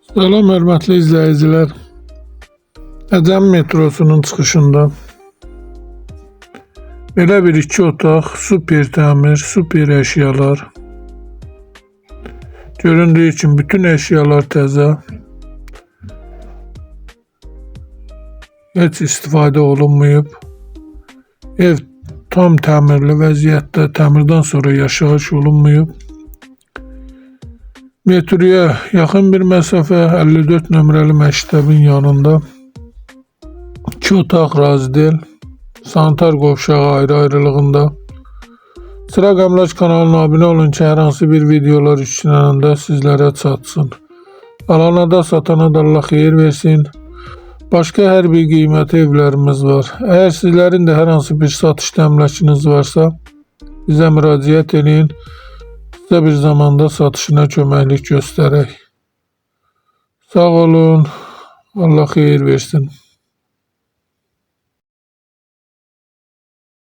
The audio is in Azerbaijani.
Salam hörmətli izləyicilər. Əcəmi metrosunun çıxışında belə bir iki otaq, super təmir, super əşyalar. Göründüyü kimi bütün əşyalar təzə. Heç istifadə olunmayıb. Ev tam təmirli vəziyyətdə, təmirdən sonra yaşayış olunmayıb. Metroya yaxın bir məsafə, 54 nömrəli məktəbin yanında. İki otaq razdel, sanitar qovşağı ayrı-ayrılığında. Çıraq Əmlak kanalına abunə olun ki, hər hansı bir videolar yüklənəndə sizlərə çatsın. Alana da satana da Allah xeyir versin. Başqa hər bir qiyməti evlərimiz var. Əgər sizlərin də hər hansı bir satış əmlakınız varsa, bizə müraciət edin. Qısa bir zamanda satışına köməklik göstərək. Sağ olun. Allah xeyir versin.